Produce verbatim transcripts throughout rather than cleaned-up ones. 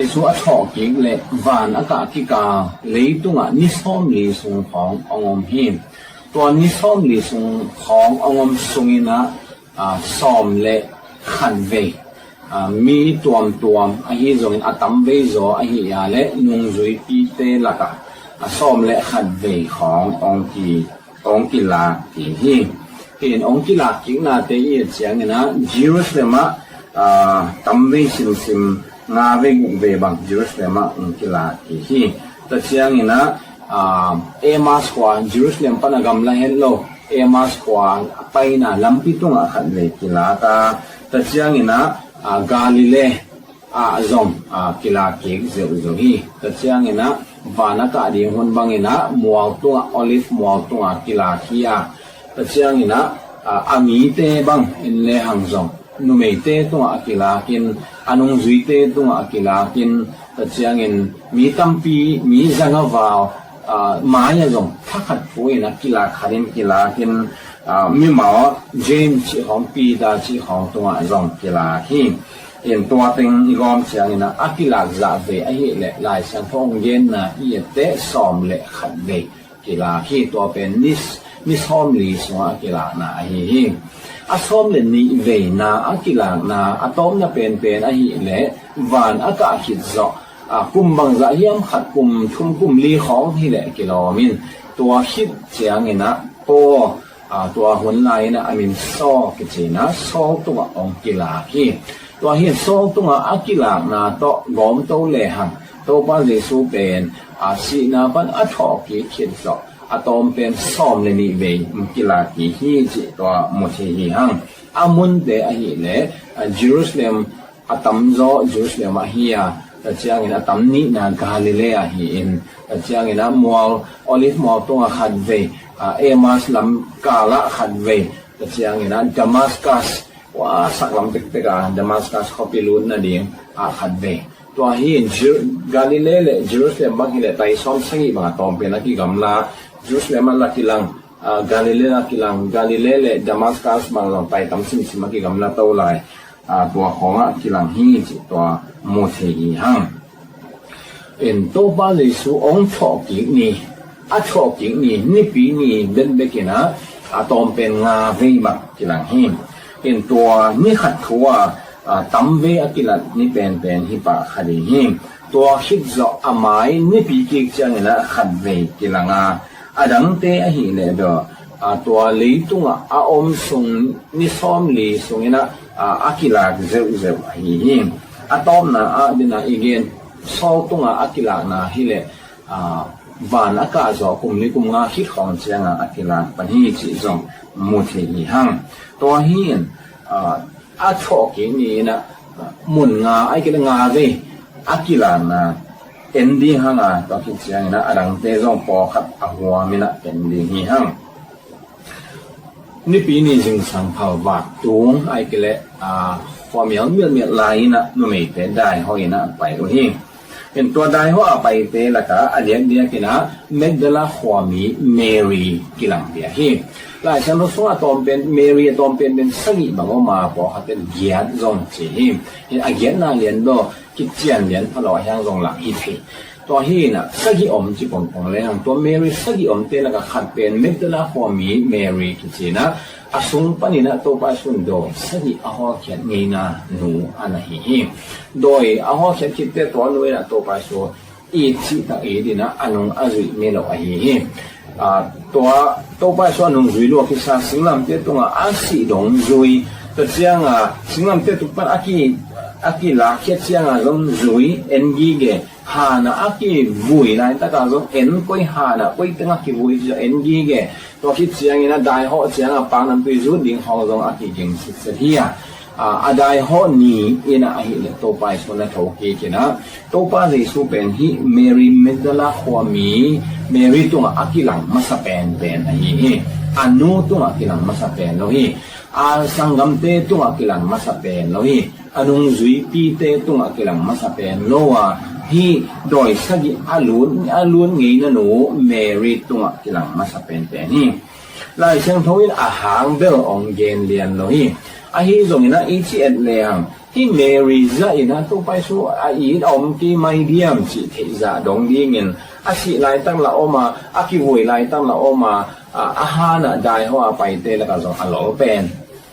Jesu a thawhkik le van a kah kikal leitungah ni sawmli sung khawng hong om hi. Tua ni sawmli sung khawng hong om sungin ah, aa, sawm le khat vei, aa, mi tuamtuam ahi zongin a tamvei zaw ahi a le nungzuipite lakah a sawm le khat vei khawng hong ki hong kilak kik hi. Hih in hong kilak kiknate i et ciangin ah Jerusalem ah, aa, tamvei simsim nga vei guk vei bang Jerusalem ah hong kilak kik hi. Tua ciangin ah, aa, Emmaus khua, Jerusalem pan a gamla het lo Emmaus khua paina lampi tungah khat vei kilak a, tua ciangin ah, aa, Galilee ah zong, aa, kilak kik zeuhzeuh hi. Tua ciangin ah van a kah ding hun bangin ah mual tungah, Olive mual tungah kilak hi a, tua ciangin ah, aa, a mite bang in le hang zong numeite tungah a kilakin, a nungzuite tungah a kilakin, tua ciangin mi tampi, mi zanga val, aa, mai-ah zong thakhat phu in a kilak khatin kilakin, aa, mimal James cih khawng, Peter cih khawng tungah zong kilak hi. In tua teng i gawm ciangin ah a kilak zah vei ahih leh Lai Siangtho hong genna i et teh sawm le khat vei kilak hi. Tua pen ni, ni sawmli sungah a kilakna ahi hi. A sawm le nih veina a kilakna a tawpna penpen ahih leh van a kah khit zawh, aa, kum bangzah hiam khat, kum thum kum li khawng hi leh kilawm in, tua khit ciangin ah Paul, aa, tua hun lai-in ah a min Saul kici-in ah Saul tungah hong kilak hi. Tua hi Saul tungah a kilakna tawh gawmto lehang Topa Jesu pen, aa, sihna pan a thawhkik khit zawh a tawm pen sawm le nih vei hong kilak kik hi cih tua mu thei hi hang. A munte ahih leh, aa, Jerusalem a tamzaw Jerusalem ah hi a, tua ciangin a tam nihna Galilee ah hi-in, tua ciangin ah mual, Olive mual tungah khat vei, aa, Emmaus lam kalah khat vei, tua ciangin ah Damascus, ua, saklam tektek a Damascus khuapi lut nading ah khat vei. Tua hi-in Jer-, Galilee le Jerusalem bang hi leh tai sawm sagih bang a tawm pen a kigamla, Jerusalem ah la kilang, aa, Galilee ah kilang, Galilee le Damascus bang zong tai tam simsim a kigamla to lai, aa, tua khawngah kilang hi cih tua mu thei hi hang. In Topa Jesu hong thawhkik ni, a thawhkik ni, Nipi ni bekbek in ah a tawm pen nga vei bang kilang hi. In tua ni khat thu a, aa, tamvei a kilat ni penpen hi pah kha ding hi. Tua khit zawh a mai Nipi kik ciangin ah khat vei kilang a, a dangte ahih leh bel, aa, tua leitungah a om sung ni sawmli sungin ah, aa, a kilak zeuhzeuh ahi hi. A tawpna ah ding ah i gen Saul tungah a kilakna hi leh, aa, van a kah zawh kum li kum nga khit khawng ciangah a kilak pan hi cih zong mu thei hi hang. Tua hi-in, aa, a thawhkik ni-in ah, aa, mun nga, ahih kei leh nga vei a kilakna en ding hang a, tua khit ciangin ah a dangte zong pawlkhat a huamin ah en ding hi hang. Nipi ni zingsang phalvak tung, ahih kei leh, aa, khuamial mialmial lai-in ah numeite daihawh in ah pai uh hi. In tua daihawh a paite lakah a diakdiakin ah Magdala khuami Mary kilang diak hi. Lai Siangtho sungah a tawm pen, Mary a tawm penpen sagih bang om a, pawlkhatte giat zong ci hi. In a giatna lian bel kician lian pha lo a, hiang zong lah hi thei. Tua hi-in ah sagih om ci pongpong lehang, tua Mary sagih omte lakah khat pen Magdala khuami Mary kici-in ah, a sung panin ah Topa Jesu in dawi sagih a hawlkhiat ngeina nu a na hi hi. Dawi a hawlkhiat khit teh tua nu in ah Topa Jesu it cihtak it in ah a nung a zuih ngei lo ahi hi. Aa, tua Topa Jesu a nung zui lua kisa, singlamteh tungah a sih dong zui, tua ciangah singlamteh tung pan a ki, a kilakkhiat ciangah zong zui, en gige, hanah a kivui laitakah zong en, koi hanah koi tengah kivui ci zong en gige. Tua khit ciangin ah daihawh ciangah paknamtui zut ding khawng zong a kiging sitset hi a, aa, a daihawh ni-in ah ahih leh Topa Jesu na thokik in ah, Topa Jesu pen hih Mary Magdala khuami Mary tungah a kilang masa penpen ahi hi. A nu tungah kilang masa pen lo hi. A sanggamte tungah kilang masa pen lo hi. A nungzuipite tungah kilang masa pen lo a, hih dawi sagih a lut, a lut ngeina nu Mary tungah kilang masa penpen hi. Lai Siangtho in a hang bel hong gen lian lo hi. Ahi zongin ah i ci et lehang, Hih Mary zah in ah Topa Jesu a it a om kei mai diam cih theih zah dong dingin a sih laitak la om a, a kivui laitak la om a, a, a han ah daihaw a paite lakah zong a lol pen,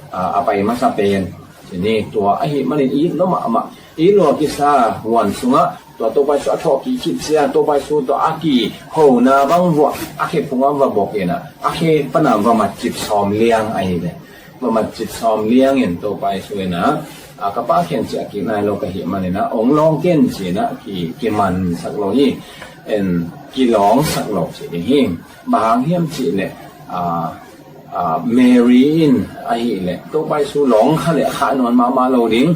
a, a pai masa pen. Cih ni, tua ahih manin it lua mahmah, it lua kisa huan sungah tua Topa Jesu a thawhkik khit ciang Topa Jesu tawh a kihona bang vuah a khe phungah va bok in ah a khe pana va matcip sawm liang ahi ve. Va matcip sawm liangin Topa Jesu in ah, a, ka Pa khen ciah kik nai lo ka hih manin ah ong lawng ken ci-in ah ki, kimansak lo hi. En, kilawngsak lo ci ding hi. Bang hang hiam cih leh, a, a, Mary in ahih leh Topa Jesu lawng kha leh khah nawn mahmah lo ding.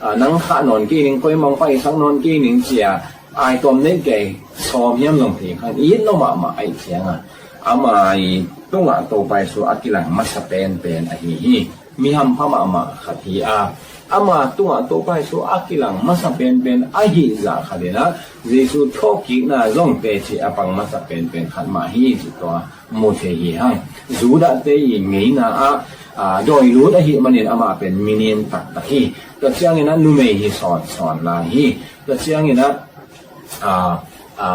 A, nang khah nawn kei ning, koi mong paisak nawn kei ning ci-a ai tuam neih kei sawm hiam zong thei kha, it lua mahmah ahih ciangin ama i tungah Topa Jesu a kilang masa penpen ahi hi. Mi hampha mahmah khat hi a, ama tungah Topa Jesu a kilang masa penpen ahih zah khat in ah Jesu thawhkikna zong teci a pang masa penpen khat mah hi cih tua mu thei hi hang. Judahte i ngeina ah, a, dawi lut ahih manin amah pen mi nin taktak hi. Tua ciangin ah numei hi sawnsawn lai hi. Tua ciangin ah, a, a,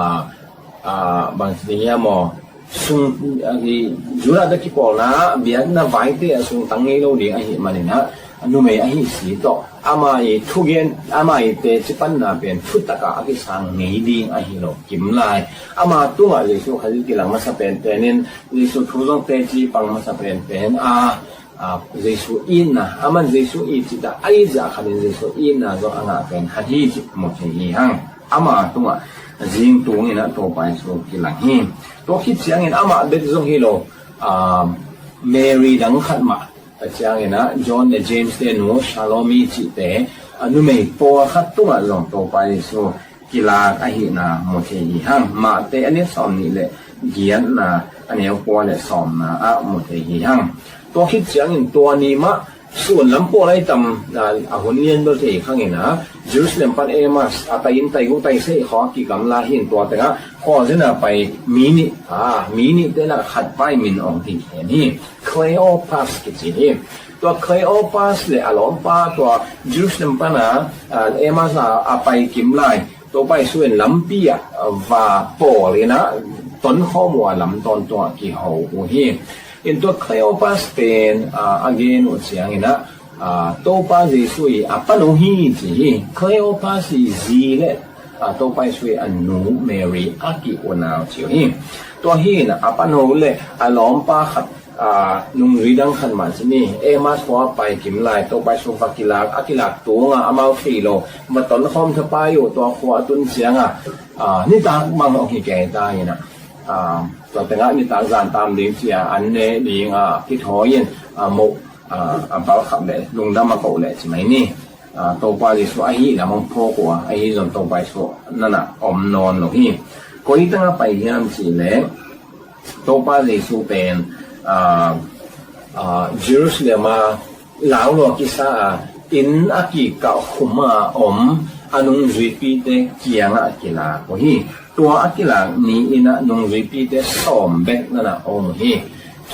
a, bang ci ding hiam aw, sung, a, hi, Judahte kipawlna ah biakna vaite a sungtang ngei lo ding ahih manin ah numei ahi si tawh ama i thugen, ama i teci panna pen thutak a a kisang ngei ding ahi lo kim lai. Ama tungah Jesu Khazih kilang masa penpen in Jesu thu zong teci pang masa penpen a, a, Jesu itna, aman Jesu it cih ta a it zah khat in Jesu itna zong a ngah pen khat hi cih mu thei hi hang. Ama tungah zing tung in ah Topa Jesu kilang hi. Tua khit ciangin amah bek zong hi lo, a, Mary dang khat mah, tua ciangin ah John le James te nu Salome cihte, a, numei pawlkhat tungah zong Topa Jesu kilak ahihna mu thei hi hang. Mate a neu sawm nih le giatna a neu kua le sawmna ah mu thei hi hang. Tua khit ciangin tua ni mah sun lam pawl ai tam, a, a hun lian bel thei khang in ah Jerusalem pan Emmaus a tai in tai gu tai sei khawng a kigamla hi in tua tengah khua zin a pai mi nih, a, mi nih te lak khat pai min ong hi khen hi. Cleopas kici hi. Tua Cleopas le a lawmpa tua Jerusalem pana, a, Emmaus a, a pai kim lai Topa Jesu in lampi ah, a, va pawl in ah tonkhawm uh a lam tawntung ah kiho uh hi. In tua Cleopas pen, a, a gen uh ciangin ah, a, Topa Jesu i a pan uh hi ci hi. Cleopas i zi le, a, Topa Jesu i a nu Mary a ki-unau ci uh hi. Tua hi in ah a pan uh le a lawmpa khat, a, nungzui dang khat mah ci ni, Emmaus khua pai kim lai Topa Jesu va kilak, a kilak tung a amau thei lo va tonkhawm thapai uh. Tua khua a tun ciang a, a, nitak bang ong hi kei ta in ah, a, tua tengah nitak zan tam ding ci a an ne ding a kithawi in, a, moh, a, a bal khap le lungdam a koh le ci mai ni. A, Topa Jesu ahi lam ong phawk uh a, ahi zong Topa Jesu nanah om nawn lo hi. Koi tengah pai hiam cih leh Topa Jesu pen, a, a, Jerusalem a lau lua kisa a inn a kikah khum a om a nungzuipite kiangah kilak uh hi. Tua a kilak ni in ah nungzuipite sawm bek nanah om uh hi.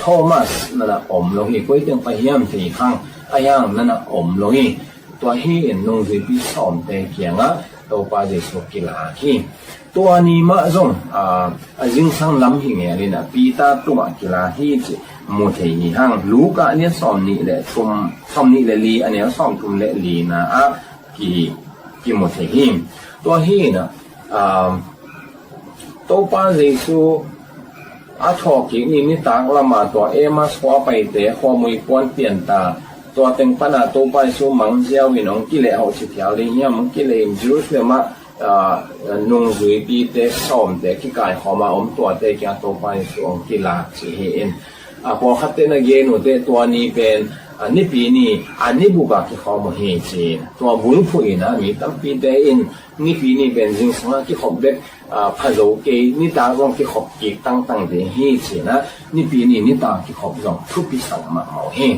Thomas nanah om lo hi. Koi teng pai hiam thei khang, a hiang nanah om lo hi. Tua hi in nungzuipi sawmte kiangah Topa Jesu kilak hi. Tua ni mah zong, a, a zingsang lam hi ngel in ah Peter tungah kilak hi cih mu thei hi hang. Luka a neu sawm nih le thum, sawm nih le li a neu sawm thum le lina ah ki, kimu thei hi. Tua hi in ah, a, Topa Jesu a thawhkik ni nitak lam a tua Emmaus khua paite khuamui puan pian ta, tua teng pana Topa Jesu mang ziau in ong kileh hoh ci thial ding hiam, ong kileh in Jerusalem ah, a, nungzuipite sawmte kikaikhawm a om tuate kiang Topa Jesu ong kilak ci hi in. A, pawlkhatte na gen uh teh tua ni pen, a, nipi ni a ni bup a kikhawm uh hi ci. Tua bulphuh in ah mi tampite in nipi ni pen zingsang a kikhop bek, a, pha zo kei, nitak zong kikhop kik tangtang ding hi ci-in ah nipi ni nitak kikhop zong thupi sak mahmah uh hi.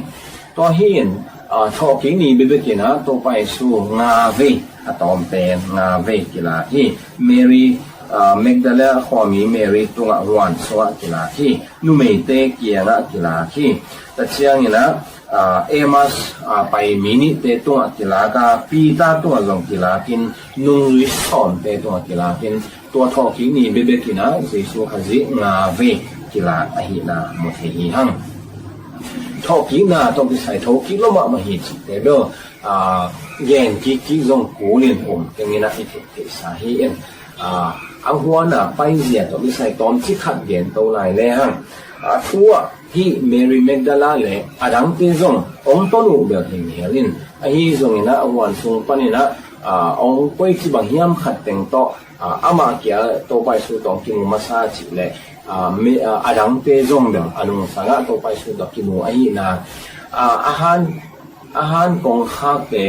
Tua hi in, a, thawhkik ni bekbek in ah Topa Jesu nga vei, a tawm pen nga vei kilak hi. Mary Aa, Magdala khuami Mary tungah huan sungah kilak hi. Numeite kiangah kilak hi. Tua ciangin ah, aa, Emmaus, aa, pai mi nihte tungah kilak a, Peter tungah zong kilakin, nungzui sawmte tungah kilakin, tua thawhkik ni bekbek in ah Jesu Khazih nga vei kilak ahihna mu thei hi hang. Thawhkikna tawh kisai thokik lo mahmah hi cihte bel, aa, gen kikkik zong kulin um keng in ah i theihtheihsa hi in. Aa, a huan a paizia tawh kisai tawmcik khat gen to lai le hang. Aa, thu ah hih Mary Magdala le a dangte zong hong ton uh bel hi mel in. Ahi zongin ah a huan sung panin ah, aa, hong koici bang hiam khat teng tawh, aa, amah kia Topa Jesu tawh hong kimu masa cih le, aa, mi, aa, a dangte zong bel a nungsangah Topa Jesu tawh kimu ahihna. Aa, a han, a han kongkhakte,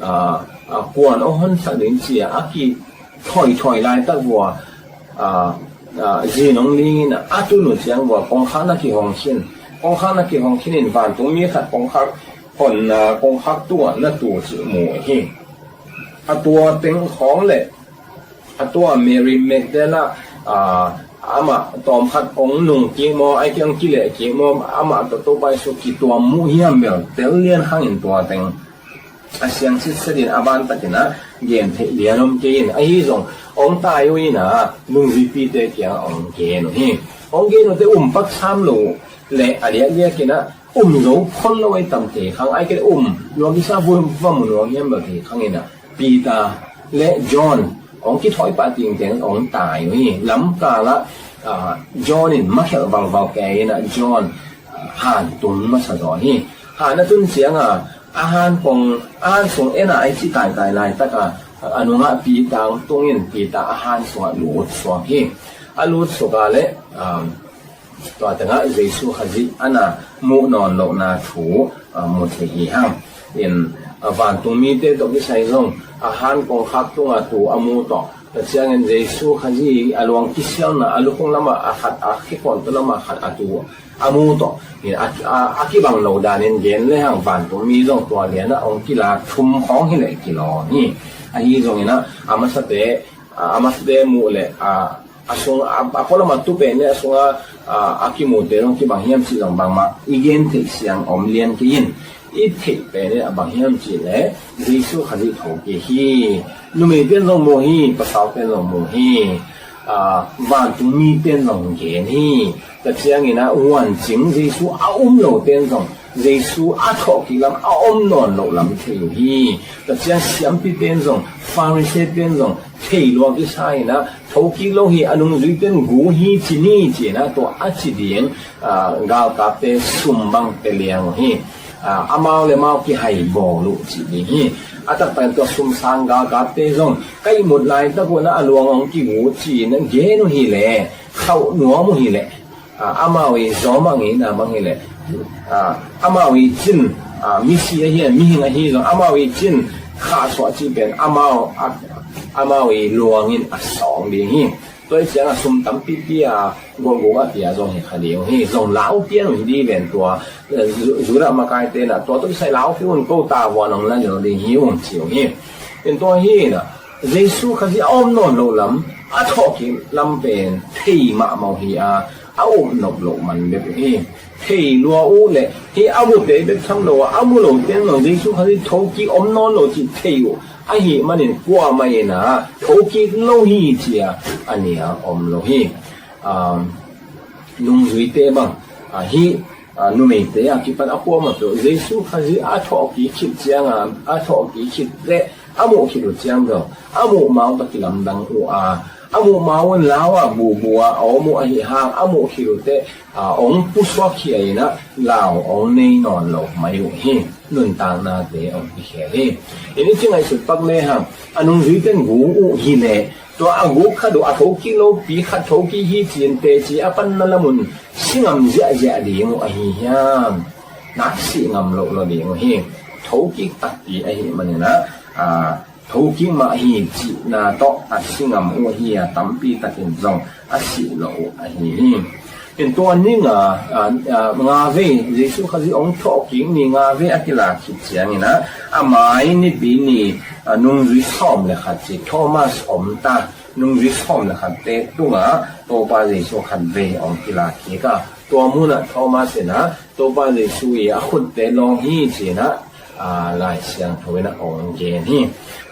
aa, aa, kuan hong honsak ding ci-a a kithoithoih laitak vua, aa, aa, zin hong ling in a tun uh ciang vua kongkhak na kihong khin. Kongkhak na kihong khin in vantungmi khat kongkhak honna kongkhak tungah na tu cih mu hi. A tua teng khawng le a tua Mary Magdala, aa, amah tawmkhat hong nung kik maw, ai kei hong kileh kik maw, amah tawh Topa Jesu kituam mu hiam bel tel lian khangin tua teng a siang sitset in a bantakin ah gen theih lian om kei in. Ahi zong hong tai uh in ah nungzuipite kiangah hong gen uh hi. Hong gen uh teh um pak sam lo uh le a liakliakin ah um zo phot lo ahi tam thei khang, ai kei leh um luang kisa vun va mu nuam hiam bel thei khang in ah Peter le John hong kithawi pah tingteng hong tai uh hi. Lamkal ah, aa, John in makhelh valval kei in ah John, aa, han tung masa zaw hi. Han a tun ciangin a han kong, a han sung en a ai ci taitai laitak a, a nungah Peter hong tung in Peter a han sungah lut suak hi. A lut suk a le, aa, tua tengah Jesu Khazih a na muh nawn lohna thu, aa, mu thei hi hang. In, aa, vantungmite tawh kisai zong a han kongkhak tungah tu a mu tawh, tua ciangin Jesu Khazih a luang kisialna a lukhung lamah a khat, a khikawn tu lamah khat a tu a mu tawh. In a, a, a kibang lo danin gen le hang vantungmi zong tua lianah hong kilak thum khawng hi leh kilawm hi. Ahi zongin ah a masate, a, a masate muh le, a, a sung, a, a pualam a tu pen le a sunga, a, a kimute zong kibang hiam cih zong bangmah i gen theih siang om lian kei in. I theih pen le a bang hiam cih le Jesu Khazih thokik hi. Numei pen zong mu hi, pasal pen zong mu hi. Aa, vantungmi pen zong gen hi. Tua ciangin ah huancing Jesu a um lo pen zong Jesu a thawhkik lam a om nawn loh lam thei uh hi. Tua ciang siampi pen zong, Pharisee pen zong thei lua kisa in ah thokik lo hi, a nungzui pen gu hi ci ni ci in ah tua a ci ding, aa, galkapte sum bang pia liang uh hi. Aa, amau le mau kihai bawl uh cih ding hi. A taktak in tua sum sang galkapte zong ka ihmut laitak un ah a luang hong kigu ci in ah gen uh hi leh, khauh nuam uh hi leh, aa, amau i zawmah ngeina bang hi leh, aa, amau i cin, aa, misi ahi a, mihing ahi zong amau i cin khahsuah cih pen amau, a, amau i luang in a sawng ding hi. Tua i ciangah sum tampipi a guahguk a pia zong hi kha ding uh hi. Zong lau pian uh hi ding ven tua, eh, Ju-, Judah makaite in ah tua tawh kisai lau pia un ko ta vuan hong la lel ding hi un ci uh hi. In tua hi in ah Jesu Khazih a om nawn loh lam, a thawhkik lam pen thei mahmah uh hi a, a upnop loh man bek uh hi. Thei lua uh le hih a mute bek tham lo a, a mu lote in zong Jesu Khazih thokik om nawn lo cih thei uh ahih manin kuamah in ah thokik lo hi ci a a nial om lo hi. Aa, nungzuite bang, aa, hih, aa, numeite a kipan a kuamah peuh Jesu Khazih a thawhkik khit ciangin, a thawhkik khit le a muh khit uh ciang bel a muh mau tawh kilamdang uh a, a muh mau un lau a bubu a a om uh ahi hang, a muh khit uh teh, aa, hong pusuak khia in ah lau hong nei nawn lo mai uh hi. Nuntaknate hong kikhel hi. In i ci ngaihsut pak le hang, a nungzuite in gu uh hi leh tua a guk khat uh a thokik lopi khat thokik hi ci in teci a panna lam un si ngam ziahziah ding uh ahi hiam? Nak si ngam loh lo ding uh hi. Thokik takpi ahih manin ah, aa, thokik mah hi cihna tawh a si ngam uh hi a, tampi takin zong a sih loh uh ahi hi. In tua ning a, a, a, nga vei Jesu Khazih hong thawhkik ni nga vei a kilak khit ciangin ah, a mai nipi ni, a, nungzui sawm le khat ci Thomas om ta, nungzui sawm le khatte tungah Topa Jesu khat vei hong kilak kik a, tua munah Thomas in ah Topa Jesu i a khutte lawng hi ci-in ah, aa, Lai Siangtho in ah hong gen hi.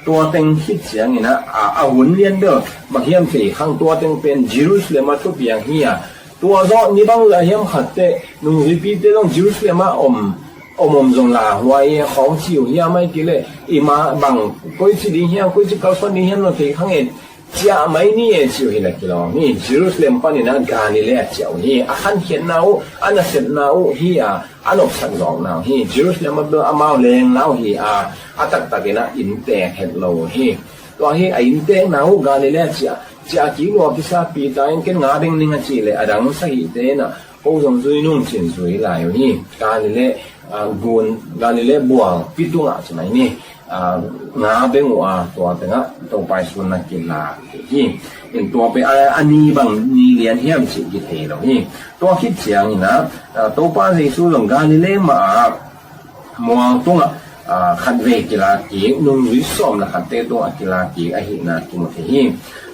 Tua teng khit ciangin ah, aa, a hun lian bel bang hiam cih khang, tua teng pen Jerusalem ah thupiang hi a, tua zawh ni bang lah hiam khatte nungzuipite zong Jerusalem ah om om om zong lauhuai e, khawng ci uh hiam, ahih kei leh i ma bang koici ding hiam, koici kalsuan ding hiam lo thei khang e, ciah mai ni e ci uh hi leh kilawm hi. Jerusalem panin ah Galilee ah ciah uh hi. A khankhiatna uh, a nasepna uh hi a, a nopsak zawkna uh hi. Jerusalem ah bel amau lenglau hi a, a taktakin ah inntek het lo uh hi. Tua hi a inntekna uh Galilee ah ciah, ciah kik lua kisa Peter in ken nga beng ning a cih leh a dang sagihte in ah ko zong zui nung ci-in zui lai uh hi. Galilee, aa, gun, Galilee bual pi tungah ci mai ni, aa, nga beng uh a, tua tengah Topa Jesu na kilak hi. In tua pen a, a ni bang ni lian hiam cih kithei lo hi. Tua khit ciangin ah, aa, Topa Jesu zong Galilee mah ah mual tungah, aa, khat vei kilak kik, nungzui sawm le khatte tungah kilak kik ahihna kimu thei hi.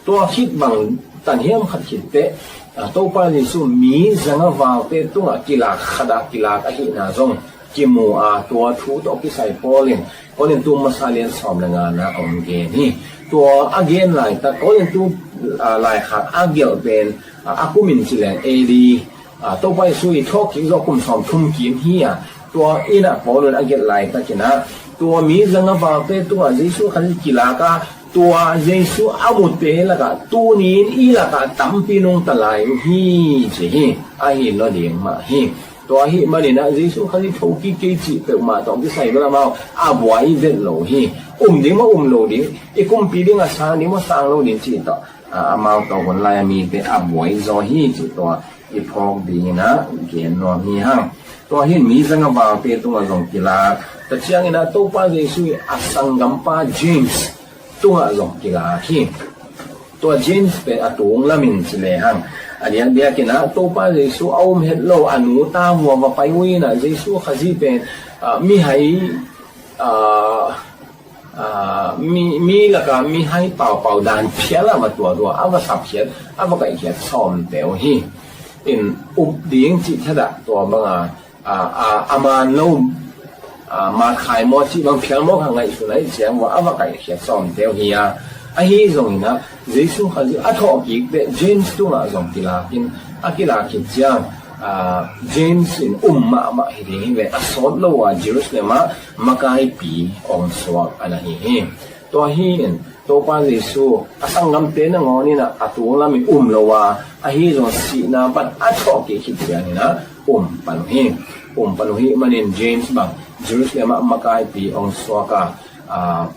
Tua khit bang tan hiam khat khit teh, aa, Topa Jesu mi zanga valte tungah kilak khat ah kilak ahihna zong kimu a, tua thu tawh kisai Paul in Korintu masa lian sawm le ngana hong gen hi. Tua a gen laitak Korintu, aa, laikhak a gelh pen, aa, a kum in ci leng A D, aa, Topa Jesu i thawhkik zawh kum sawmthum kim hi a, tua in ah Paul in a gelh laitakin ah tua mi zanga valte tungah Jesu Khazih kilak a, tua Jesu a mute lakah tuni-in i lakah tampi nungta lai uh hi ci hi. Ahi lo ding mah hi. Tua ahih manin ah Jesu Khazih thokik kei cih peuhmah tawh kisai bel amau a buai vet lo hi. Um ding maw um lo ding, i kumpi ding a sang ding maw sang lo ding cih tawh, aa, amau tawh hun lai a mite a buai zaw hi cih tua i phawk dingin ah gen nuam hi hang. Tua hi in mi zanga valte tungah zong kilak, tua ciangin ah Topa Jesu i a sanggampa James tungah zong kilak hi. Tua James pen a tung lamin ci lehang, a diakdiakin ah Topa Jesu a um het lo, a nu ta vua va pai uh in ah Jesu Khazih pen, aa, mihai, aa, aa, mi, mi lakah mihai paupau dan phial a va tuatua, a va sapkhiat, a va kaihkhiat sawmte uh hi. In up ding cih thadah tua banga, aa, aa, a man lo, aa, matkhai maw cih bang phial maw kha ngaihsun ahih ciang ua a va kaihkhiat sawmte uh hi a. Ahi zongin ah Jesu Khazih a thawhkik teh James tungah zong kilakin, a kilak khit ciang, aa, James in um mahmah hi ding hi ve, a sawt lo a Jerusalem ah makaipi hong suak a na hi hi. Tua hi in Topa Jesu a sanggamte nangawn in ah a tung lam i um lo a, ahi zong sihna pan a thawhkik khit ciangin ah um pan uh hi. Um pan uh hi manin James bang Jerusalem ah makaipi hong suak a, aa,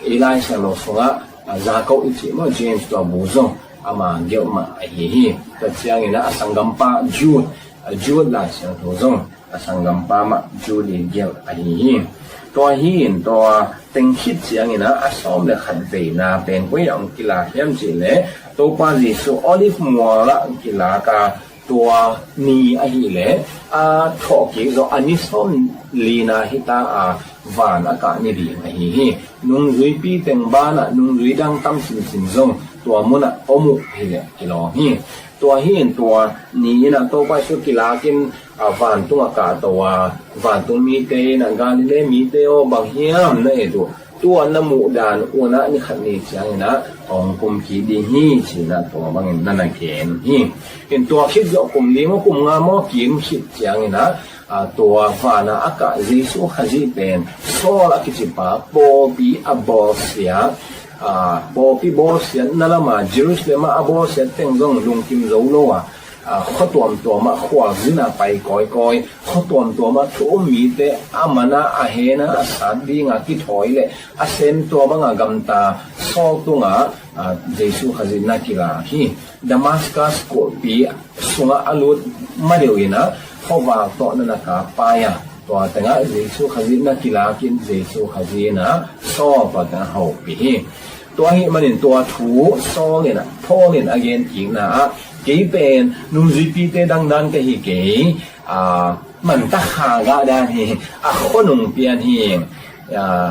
ei Lai Siangtho sungah, aa, Jakob i cih maw, James tua bu zong ama gelh mah ahi hi. Tua ciangin ah a sanggampa Jude, aa, Jude Lai Siangtho zong a sanggampa mah Jude i gelh ahi hi. Tua hi in tua teng khit ciangin ah a sawm le khat veina pen koi ah hong kilak hiam cih leh Topa Jesu Olive mual ah kilak a, tua ni ahih leh a thawhkik zawh a ni sawm lina hi ta a, van a kah ni ding ahi hi. Nungzuipi teng banah nungzui dang tam sinsin zong tua munah om uh hi leh kilawm hi. Tua hi in tua ni in ah Topa Jesu kilakin, aa, vantung a kahto a, vantung mite in ah Galilee mite aw, bang hiam na et uh? Tua na muh dan un ah ni khat ni ciangin ah hong kum kik ding hi ci-in ah tua bangin na na gen hi. In tua khit zawh kum li maw kum nga maw kim khit ciangin ah, aa, tua van a a kah Jesu Khazih pen Saul a kici pa pawlpi a bawlsia, aa, pawlpi bawlsiatna lam a Jerusalem ah a bawlsiat teng zong lungkim zo lo a, aa, khua tuamtuam ah khualzin a pai kawikawi, khua tuamtuam ah thu um mite a man a, a hen a, a sat ding a kithawi leh a sem tua bang a gamta Saul tungah, aa, Jesu Khazih na kilak hi. Damascus kulhpi sungah a lut ma deuh in ah khuavak tawh na na kap pai a, tua tengah Jesu Khazih na kilakin Jesu Khazih in ah Saul tua tengah hopih hi. Tua ahih manin tua thu Saul in ah, Paul in a gen kikna ah, kei pen nungzuipite dangdan ka hi kei, aa, manta kha gah dan hi, a khuanung pian hi, aa,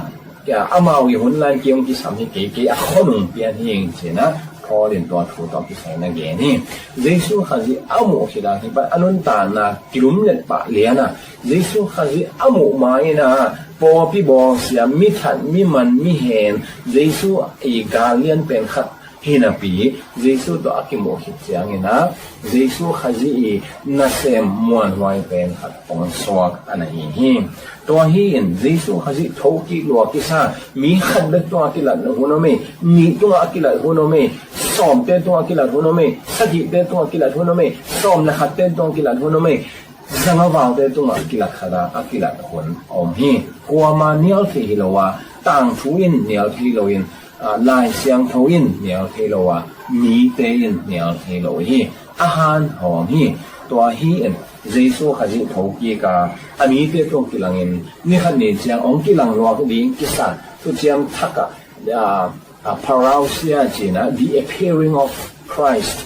amau i hun lan kei hong kisam hi kei, kei a khuanung pian hi ci-in ah Paul in tua thu tawh kisai na gen hi. Jesu Khazih a muh khit a kipan a nuntakna kilumlet pah lian a, Jesu Khazih a muh ma in a, pawlpi bawlsia, mithat, miman, mihen, Jesu i gal lian pen khat hi napi, Jesu tawh a kimuh khit ciangin a, Jesu Khazih i nasem muanhuai pen khat hong suak a na hi hi. Tua hi in Jesu Khazih thokik lua kisa, mi khat bek tungah a kilat hun om e, nih tungah a kilat hun om e, sawmte tungah a kilat hun om e, sagihte tungah a kilat hun om e, sawm le khatte tungah a kilat hun om e, zangavaute tungah a kilat khat a, a kilat hun om hi. Kuama nial thei hi lo a, tangthu in nial thei lo in, ah, Lai Siangtho in nial thei lo a, mite in nial thei lo hi. A han hawm hi. Tua hi in Jesu Khazih thokik a, a mite tung kilangin, ni khat ni ciang hong kilang luak ding kisa, Thuciam Thak ah, ah, ah, parousia cih na, the appearing of Christ.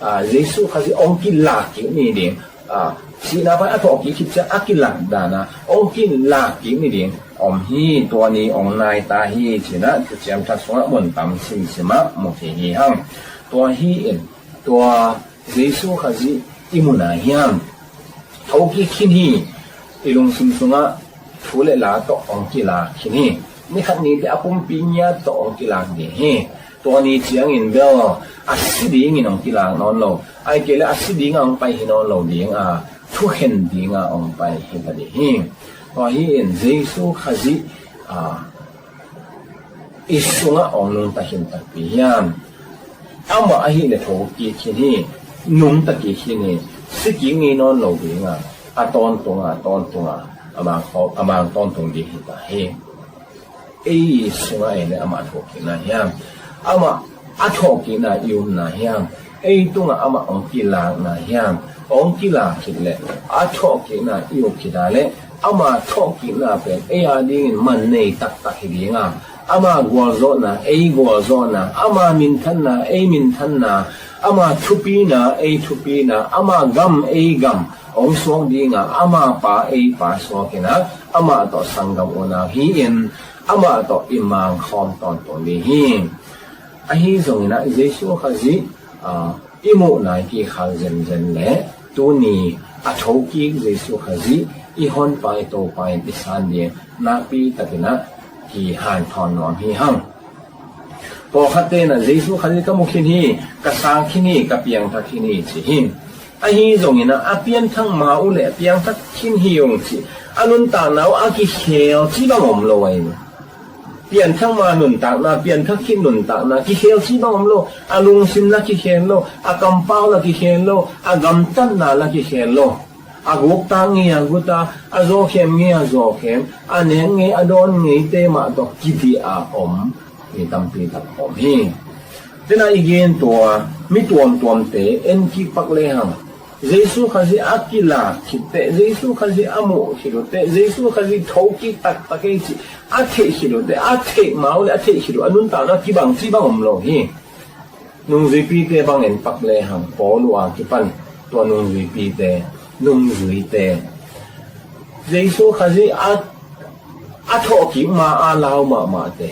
Ah, Jesu Khazih hong kilak kik ni ding. Ah, sihna pan a thawhkik khit ciang a kilak dan a hong kilak kik ni ding om hi. Tua ni hong nai ta hi cih na, Thuciam Thak sungah mun tam simsim ah mu thei hi hang. Tua hi in, tua Jesu Khazih i mu nai hiam? Thokik khin hi. I lungsim sungah thu le la tawh hong kilak khin hi. Ni khat ni teh a pumpi ngiat tawh hong kilak ding hi. Tua ni ciangin bel a si dingin hong kilak nawn lo, ahih kei leh a si dingah hong pai hi nawn lo ding a, thukhen dingah hong pai hi ta ding hi. Tua hi in Jesu Khazih, ah, i sungah hong nungta khin takpi hiam? Amah ahih leh thokik khin hi, nungta kik khin hi, si kik ngei nawn lo ding a, a tawntung a, a tawntung a, a mang, a mang tawntung ding hi ta hi. Ei sungah ei leh amah thawhkikna hiam? Amah a thawhkikna i upna hiam? Ei tungah amah hong kilakna hiam? Hong kilak khit leh a thawhkikna i up khit a leh ama thawhkikna pen ei a dingin man nei taktak hi ding a, ama gualzawhna ei gualzawhna, ama minthanna ei minthanna, ama thupina ei thupina, ama gam ei gam hong suak ding a, ama pa ei pa suak in a, amah tawh sanggam unau hi in, amah tawh i mang khawm tawntung ding hi. Ahi zongin ah Jesu Khazih, ah, i muh nai kik khak zenzen leh tuni a thokik Jesu Khazih i Honpa i Topa in i san ding nakpi takin ah kihanthawn nuam hi hang. Pawlkhatte in ah Jesu Khazih ka mu khin hi, ka sang khin hi, ka piangthak khin hi ci hi. Ahi zongin ah a pianthak ma uh leh a piangthak khin hi ung ci, a nuntakna uh a kikhel ci bang om lo ahi. Pianthak ma nuntakna, pianthak khit nuntakna kikhel ci bang om lo. A lungsim la kikhel lo, a kampau la kikhel lo, a gamtatna la kikhel lo. A guktak ngei a guta, a zawkhem ngei a zawkhem, a nek ngei a dawn ngeite mah tawh kidih a om mi tampi tak om hi. Tena i gen tua mi tuamtuamte en kik pak lehang, Jesu Khazih a kilak khit teh, Jesu Khazih a muh khit uh teh, Jesu Khazih thokik taktak ei cih a theih khit uh teh, a theih ma uh leh a theih khit uh a nuntakna kibang ci bang om lo hi. Nungzuipite bang en pak lehang, Paul uh a kipan tua nungzuipite, nungzuite, Jesu Khazih a, a thawhkik ma a lau mahmahte,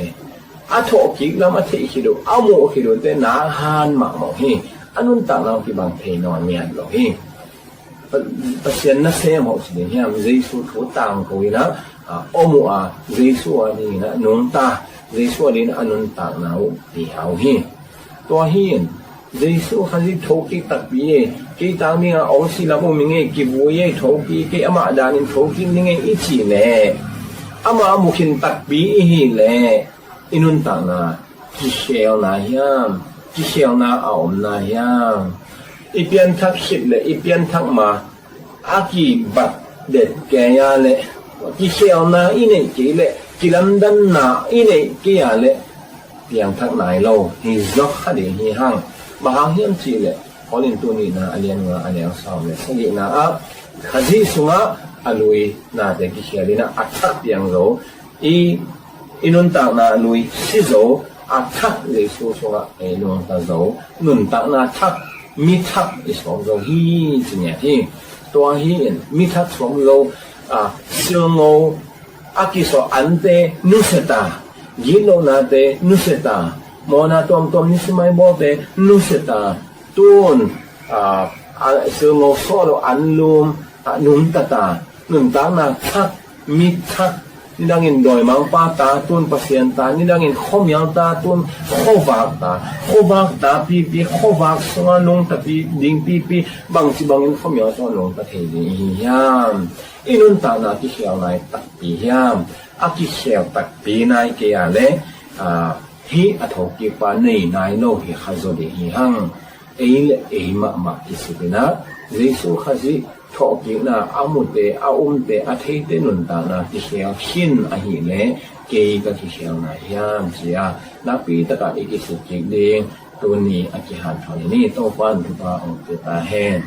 a thawhkik lam a theih khit uh, a muh khit uh teh nak han mahmah uh hi. A nuntakna uh kibang thei nawn ngiat lo hi. Pa-, Pasian nasem hauh ci ding hiam? Jesu thu tangko in ah, a om uh a, Jesu a dingin ah nungta, Jesu a dingin ah a nuntakna uh pia uh hi. Tua hi in, Jesu Khazih thokik takpi e, kei tang dingin hong si lam um ing e, kivui e, thokik e, amah danin thokik ning e i cih leh, amah a mu khin takpi i hih leh, i nuntakna kikhelna hiam? Kikhelna a omna hiam? I pianthak khit leh i pianthak ma a kibat det kei a leh, kikhelna i neih kei leh, kilamdanna i neih kei a leh, piangthak nai lo hi zawk kha ding hi hang. Bang hang hiam cih leh, Korin tu nihna a lian nga a neu sawm le sagihna ah, Khazih sungah a lui nate kikhel in ah a thak piang zo, i, i nuntakna lui si zo, a thak Jesu sungah ei nungta zo, nuntakna thak, mi thak i suak zo hi ci ngiat hi. Tua hi in mi thak suak zo, a, silngo, a kisawh ante nusia ta, gitlohnate nusia ta, Mawhna tuamtuam nisim a i bawlte nusia ta, tun a, a, silngo sawh lo anlum a, nungta ta, nuntakna thak, mit thak, nidangin dawimangpa ta, tun Pasian ta, nidangin khuamial ta, tun khuavak ta, khuavak ta pipi, khuavak sunga nungta pi ding pipi, bangci bangin khuamial sunga nungta thei ding i hi hiam? I nuntakna a kikhel nai takpi hiam? A kikhel takpi nai kei a le, a, hih a thokikpa nei nai lo hi kha zaw ding hi hang. Ei le ei mahmah kisik in ah, Jesu Khazih thawhkikna a mute, a umte, a theite nuntakna kikhel khin ahih leh kei ka kikhel nai hiam ci-a nakpi takah i kisik kik ding tuni a kihanthawn hi ni. Topa'n thupha hong pia ta hen.